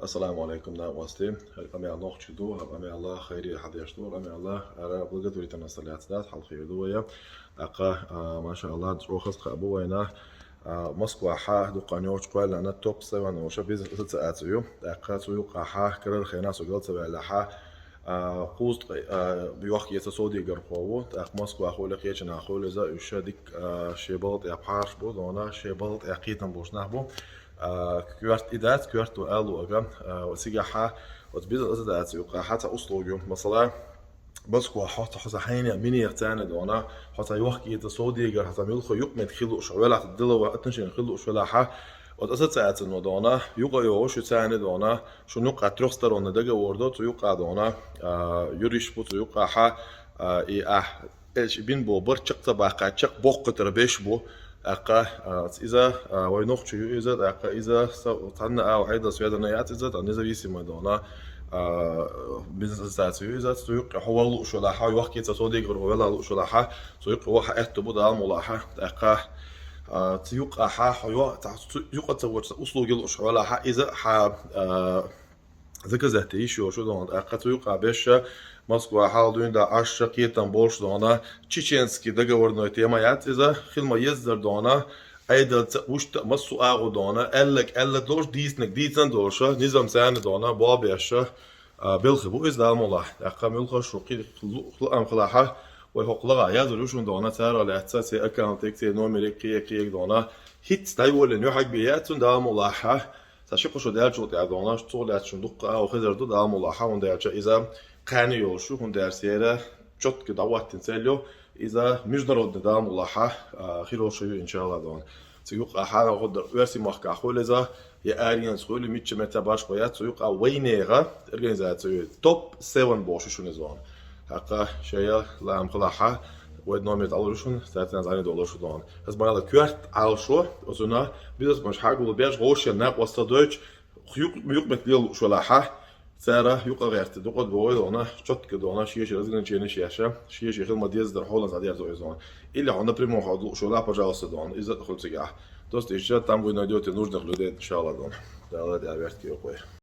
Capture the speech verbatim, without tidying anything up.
Ассаламу алейкум, накъостий. ХӀара къамаьл нохчий ду, хӀара къамаьл хайре хьадеш ду, хӀара къамаьл ара благотворительность лаьца дац, хьалхе ду вай. ТӀаккха, а, машаАллахӀ, чӀоагӀа хаза кхаъ ба вайна. А, Москвахьа дукха йолча кхоьллана топ севен йолча бизнес ассоциаци ю. ТӀаккха цу юкъахьа карара хенахь со гал ца ваьллехьа, а, кхузткъа, а, йохк-эца совдегархо ву. ТӀаккха Москвахули, кхечанахули иза, уьш дика, а, шен балха тӀехь пхьарш бу, дона, шен балха тӀехь кхетам болуш нах бу. А, коьрта и дац, коьрта ву алу ага, а, цигахьа, оцу бизнес ассоциаци юкъахьа цхьа услуга ю. Масала, Москвахьа хьо цхьа хьайна минех царна дона, хьо цхьа йохк-эца совдегар, хьо цхьа муьлхха юкъаметтиг хила лууш велахь, деловой отношени хила лууш велахьа, оцу ассоциацино дона, юкъа йогӀу шу царна дона, шун юкъа трёхсторонный договор ду, цу юкъа дона, а, юрист бу, цу юкъахьа, а, и ахь Эш бин бо бар чекх ца баккха, чекх боккхатара беш бу. ТӀаккха, а, иза, а, вай нохчий ю иза, тӀаккха иза са-, цхьанна а Ӏедал связана яц иза, тӀаккха независимая дона, а, бизнес ассоциаци ю иза, цу юкъе хьо вала лууш велахьа, йохк-эца совдегар вала лууш велахьа, цу юкъе ваха аьтту бу Дала мукъ лахь. ТӀаккха, а, цу юкъахьа хьо йо-, цу юкъа ца вочу услуги лууш велахьа, иза хьа, а, заказать йиш йолуш ю дона. ТӀаккха цу юкъа беша Москва хьал дуьйна да Ӏаш кхетам болуш дона. Чеченский договорной тема яц иза, хила ма еззара дона. Ӏедалца вуьшта массо а агӀу дона. Аьлларг аьлла долуш, дийцинарг дийцина долуш, низам царна дона, бо беша, а, белхи бу иза Дала мукъ лахь. ТӀаккха муьлхха шу кхи-, лу-, лаам хилахьа, вай хӀокху лагӀа язар ю шуна дона, цара лаьцна, церан аккаунтег, церан номерег, кхиег, кхиег дона. ХӀинца дӀайоллина юьхьиг бен яц цунна Дала мукъ лахь. Сан ши кхо шо даьллачул тӀаьхьа дона, цо лаьцна шуна дуккха а хезар ду, Дала мукъ лахь, хӀунда аьлча иза кхаьна йолуш ю, хӀунда аьлча церан чётко дӀахӀоттийна цель ю, иза международный Дала мукъ лахь, а, хир йолуш ю, иншалла дона. Цу юкъахьа хӀун дар, оьрсийн махкахь хуьлу иза, я аренца хуьлу, мичча метта башха яц, цу юкъа вайнега организаци ю, топ севен бохуш ю шуна иза дона. ТӀаккха шайна лаам хилахьа, вай номер дӀалур ю шуна, цаьрца зӀаьнга долуш ю дона. Аса бала коьрта Ӏалашо, оцунна бизнес-менаш хьагулбеш, гӀовшен накъост ца дойтуш, юкъ-, юкъаметтиг лела лууш велахьа, цара юкъа гӀерта дукъа а богӀий дона, чётко дона, шен-шен разграниченеш еш, шен-шен хила ма деззара хьолан схьадерзо иза дона. Или хьо напрямую хьо лууш велахь, пожалуйста, дона, иза а хуьлу цигахь. Доста ишча, там вы найдёте нужных людей, иншалла дона. Дала тӀехь верт кхойра.